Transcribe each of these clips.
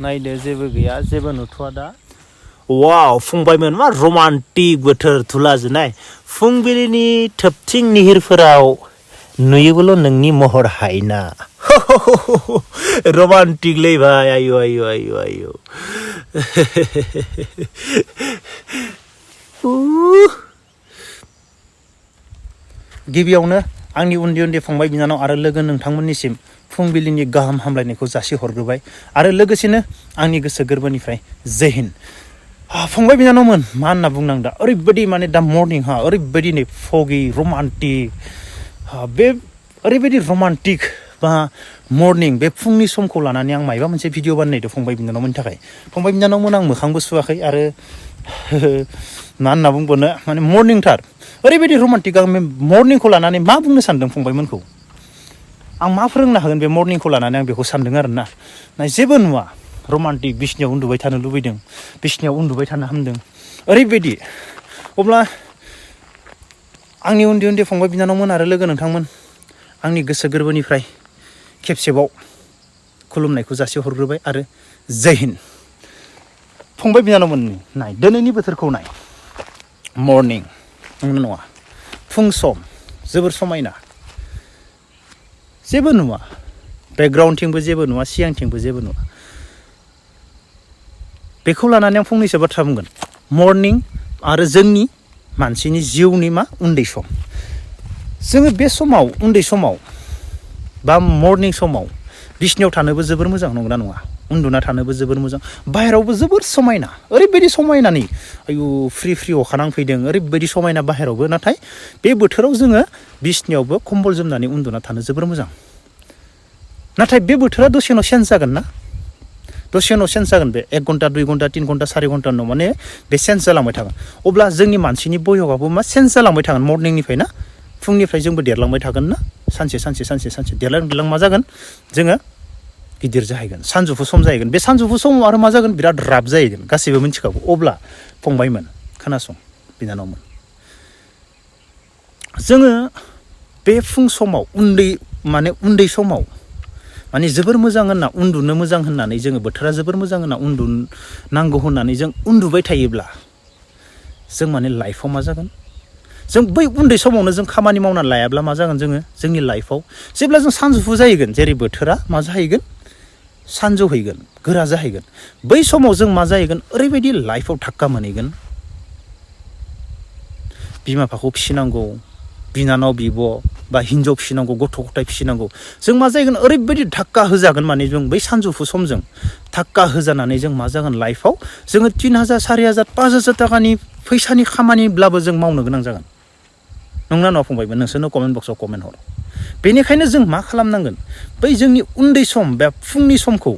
नायदो जेबो गैया जेबो नुथ'आ दा वाव फंबायमोन मा रमान्टिक बोथोर धुलाजोनाय फुंबिलिनि थोबथिं निहिरफोराव नुयोबोल' नोंनि महर हायना रमान्टिकलै भाई आयु आयु आयु आयु गिबियावनो आंनि उन्दै उन्दै फंबाय बिनानाव आरो लोगो नोंथांमोननिसिम फुंबिलिनि गाहाम हामलायनायखौ जासिहरग्रोबाय आरो लोगोसेनो आंनि गोसो गोरबोनिफ्राय जय हिन्द फंबाय बिनानावमोन मा होनना बुंनां दा ओरैबायदि माने दा मर्निं ओरैबायदि नै फगि रमान्टिक बे ओरैबायदि रमान्टिक बा मर्निं बे फुंनि समखौ लानानै आं मायबा मोनसे भिडिअ बानायदों फंबाय बिनानावमोननि थाखाय फंबाय बिनानावमोन आं मोखांबो सुवाखै आरो मा होनना बुंबावनो माने मर्निंथार ओरैबायदि रमान्टिक आं मर्निंखौ लानानै मा बुंनो सानदों फंबायमोनखौ आं मा फोरोंनो हागोन बे मर्निंखौ लानानै आं बेखौ सानदों आरोना नाय जेबो नुवा रमान्टिक बिसिनायाव उन्दुबाय थानो लुबैदों बिसिनायाव उन्दुबाय थानो हामदों ओरैबायदि अब्ला आंनि उन्दै उन्दै फंबाय बिनानावमोन आरो लोगो नोंथांमोन आंनि गोसो गोरबोनिफ्राय खेबसेबाव खुलुमनायखौ जासिहरग्रोबाय आरो जय हिन्द फंबाय बिनानावमोन नाय दिनैनि बोथोरखौ नाय मर्निं नंगौ नङा फुं सम जोबोर समायना जेबो नुवा बेकग्राउन्डथिंबो जेबो नुवा सिगांथिंबो जेबो नुवा बेखौ लानानै आं फंनैसो बाथ्रा बुंगोन मर्निं आरो जोंनि मानसिनि जिउनि मा उन्दै सम जोङो बे समाव उन्दै समाव बा मर्निं समाव बिसिनायाव थानोबो जोबोर मोजां नंगौना नङा उन्दुना थानोबो जोबोर मोजां बाहेरावबो जोबोर समायना ओरैबायदि समायनानै आयु फ्रि फ्रि अखा नांफैदों ओरैबायदि समायना बाहेरावबो नाथाय बे बोथोराव जोङो बिसिनायावबो कम्बल जोमनानै उन्दुना थानो जोबोर मोजां नाथाय बे बोथोरा दसे उनाव चेन्ज जागोन ना दसे उनाव चेन्ज जागोन बे 1 घन्टा 2 घन्टा 3 घन्टा 4 घन्टा उनाव माने बे चेन्ज जालांबाय थागोन अब्ला जोंनि मानसिनि बयगाबो मा चेन्ज जालांबाय थागोन मर्निंनिफ्राय ना फुंनिफ्राय जोंबो देरलांबाय थागोन ना सानसे सानसे सानसे सानसे देरलां मा जागोन जोङो गिदिर जाहैगोन सानजौफु सम जाहैगोन बे सानजौफु समाव आरो मा जागोन बिराद राब जाहैगोन गासैबो मिथिखागौ अब्ला फंबायमोन खोनासं बिनानावमोन जोङो बे फुं समाव उन्दै समाव माने जोबोर मोजां होनना उन्दुनो मोजां होननानै जोङो बोथोरा जोबोर मोजां होनना उन्दुनांगौ होननानै जों उन्दुबाय थायोब्ला जों माने लाइफआव मा जागोन जों बै उन्दै समावनो जों खामानि मावना लायाब्ला मा जागोन जोङो जोंनि लाइफआव जेब्ला जों सानजौफु जाहैगोन जेरै बोथोरा मा जाहैगोन सानजौहैगोन गोरा जाहैगोन बै समाव जों मा जाहैगोन ओरैबायदि लाइफआव धाक्का मोनहैगोन बिमा बिफाखौ फिसिनांगौ बिनानाव बिब' बा हिन्जाव फिसिनांगौ गथ' गथाय फिसिनांगौ जों मा जाहैगोन ओरैबायदि धाक्का होजागोन माने जों बै सानजौफु समजों धाक्का होजानानै जों मा जागोन लाइफआव जोङो 3000 4000 5000 थाखानि फैसानि खामानिब्लाबो जों मावनो गोनां जागोन नंगौना नङा फंबायमोन नोंसोरनो कमेन्ट बक्सआव कमेन्ट हर बेनिखायनो जों मा खालामनांगोन बै जोंनि उन्दै सम बे फुंनि समखौ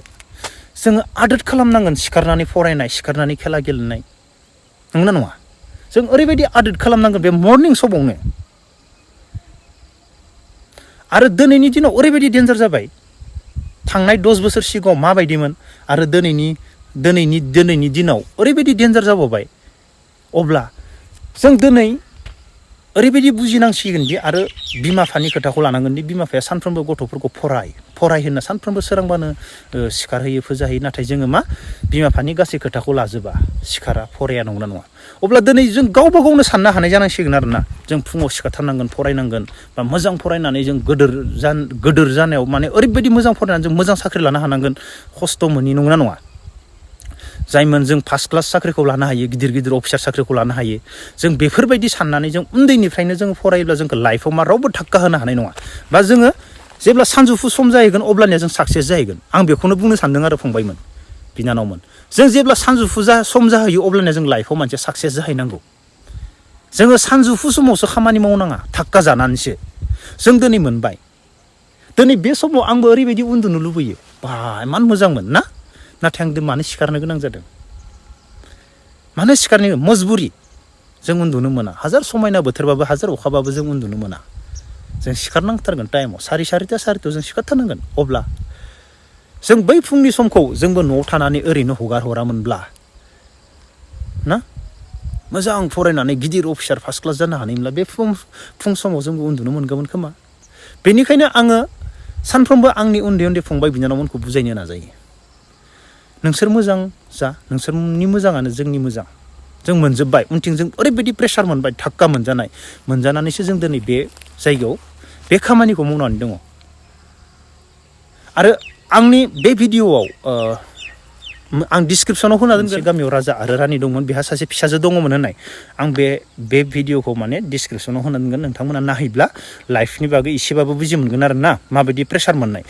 जोङो आदोर खालामनांगोन सिखारनानै फरायनाय सिखारनानै खेला गेलेनाय नंगौना नङा जों ओरैबायदि आदोर खालामनांगोन बे मर्निं समावनो आरो दिनैनि दिनाव ओरैबायदि डेन्जार जाबाय थांनाय 10 बोसोर सिगाङाव माबायदिमोन आरो दिनैनि दिनाव ओरैबायदि डेन्जार जाबावबाय अब्ला जों दिनै ओरैबायदि बुजिनांसिगोन दि आरो बिमा बिफानि खोथाखौ लानांगोन दि बिमा बिफाया सानफ्रोमबो गथ'फोरखौ फराय होनना सानफ्रोमबो सोरांबानो सिखारहोयो फोजाहोयो नाथाय जोङो मा बिमा बिफानि गासै खोथाखौ लाजोबा सिखारा फराया नंगौना नङा अब्ला दिनै जों गावबा गावनो साननो हानाय जानांसिगोन आरोना जों फुङाव सिखारथारनांगोन फरायनांगोन बा मोजां फरायनानै जों गोदोर जानायाव माने ओरैबायदि मोजां फरायनानै जों मोजां साख्रि लानो हानांगोन खस्थ' मोनि नंगौना नङा जायमोन जों फार्स्ट क्लास साख्रिखौ लानो हायो गिदिर अफिसार साख्रिखौ लानो हायो जों बेफोरबायदि साननानै जों उन्दैनिफ्रायनो जों फरायोब्ला जोंखौ लाइफआव मा रावबो धाक्का होनो हानाय नङा बा जोङो जेब्ला सानजौफु सम जाहैगोन अब्लानिया जों साक्सेस जाहैगोन आं बेखौनो बुंनो सानदों आरो फंबायमोन बिनानावमोन जों जेब्ला सानजौफु सम जाहैयो अब्लानिया जों लाइफआव मोनसे साक्सेस जाहैनांगौ जोङो सानजौफु समावसो खामानि मावनाङा धाक्का जानानैसो जों दिनै मोनबाय दिनै बे समाव आंबो ओरैबायदि उन्दुनो लुबैयो बा इमान मोजांमोन ना नाथाय आं मानो सिखारनो गोनां जादों मानो सिखारनो मजबुरि जों उन्दुनो मोना हाजार समायना बोथोरबाबो हाजार अखाबाबो जों उन्दुनो मोना जों सिखारनांथारगोन टाइमाव 4:30 जों सिखारथारनांगोन अब्ला जों बै फुंनि समखौ जोंबो न'आव थानानै ओरैनो हगार हरामोनब्ला ना मोजां फरायनानै गिदिर अफिसार फार्स्ट क्लास जानो हानायमोनब्ला बे फुं समाव जोंबो उन्दुनो मोनगौमोन खोमा बेनिखायनो आङो सानफ्रोमबो आंनि उन्दै उन्दै फंबाय बिनानावमोनखौ बुजायनो नाजायो नोंसोर मोजां जा नोंसोरनि मोजाङानो जोंनि मोजां जों मोनजोब्बाय उनथिं जों ओरैबायदि प्रेसार मोनबाय धाक्का मोनजानानैसो जों दिनै बे जायगायाव बे खामानिखौ मावनानै दङ आरो आंनि बे भिडिअ'आव आं डिसक्रिपसनाव होना दोनगोन गामियाव राजा आरो रानि दंमोन बेहा सासे फिसाजो दङमोन होननाय आं बे भिडिअ'खौ माने डिसक्रिपसनाव होना दोनगोन नोंथांमोना नायहैब्ला लाइफनि बागै एसेबाबो बुजि मोनगोन आरो ना माबायदि प्रेसार मोननाय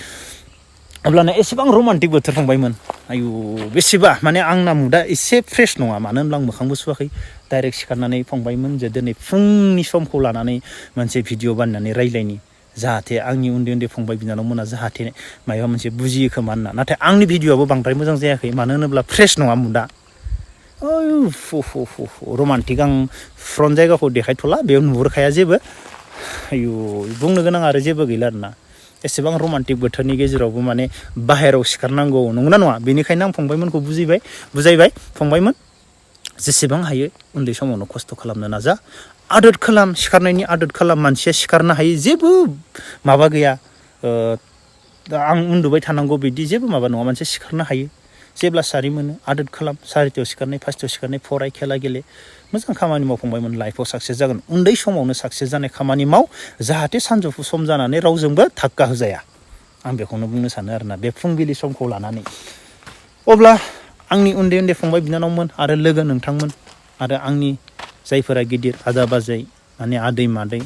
अब्लाना एसेबां रमान्टिक बोथोर फंबायमोन आयु बेसेबा माने आंना मुदा एसे फ्रेस नङा मानो होनब्ला आं मोखांबो सुवाखै डाइरेक्ट सिखारनानै फंबायमोन जे दिनै फुंनि समखौ लानानै मोनसे भिडिअ बानायनानै रायज्लायनि जाहाथे आंनि उन्दै उन्दै फंबाय बिनानावमोना जाहाथे माबा मोनसे बुजियो खोमा होनना नाथाय आंनि भिडिअ'आबो बांद्राय मोजां जायाखै मानो होनोब्ला फ्रेस नङा मुदा रमान्टिक आं फ्रन्ट जायगाखौ देखायथ'ला बेयाव नुहुरखाया जेबो आयु बुंनो गोनां आरो जेबो गैला आरोना एसेबां रमान्टिक बोथोरनि गेजेरावबो माने बाहेरायाव सिखारनांगौ नंगौना नङा बेनिखायनो आं फंबायमोनखौ बुजायबाय फंबायमोन जेसेबां हायो उन्दै समावनो खस्थ' खालामनो नाजा आदोद खालाम सिखारनायनि आदोद खालाम मानसिया सिखारनो हायो जेबो माबा गैया आं उन्दुबाय थानांगौ बिदि जेबो माबा नङा मानसिया सिखारनो हायो जेब्ला सारि मोनो आदोद खालाम 4टायाव सिखारनाय 5टायाव सिखारनाय फराय खेला गेले मोजां खामानि मावफंबायमोन लाइफआव साक्सेस जागोन उन्दै समावनो साक्सेस जानाय खामानि माव जाहाथे सानजौफु सम जानानै रावजोंबो धाक्का होजाया आं बेखौनो बुंनो सानो आरोना बे फुंबिलि समखौ लानानै अब्ला आंनि उन्दै उन्दै फंबाय बिनानावमोन आरो लोगो नोंथांमोन आरो आंनि जायफोरा गिदिर आदा बाजै माने आदै मादै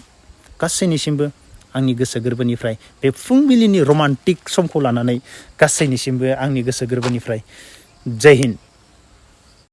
गासैनिसिमबो आंनि गोसो गोरबोनिफ्राय बे फुंबिलिनि रमान्टिक समखौ लानानै गासैनिसिमबो आंनि गोसो गोरबोनिफ्राय जय हिन्द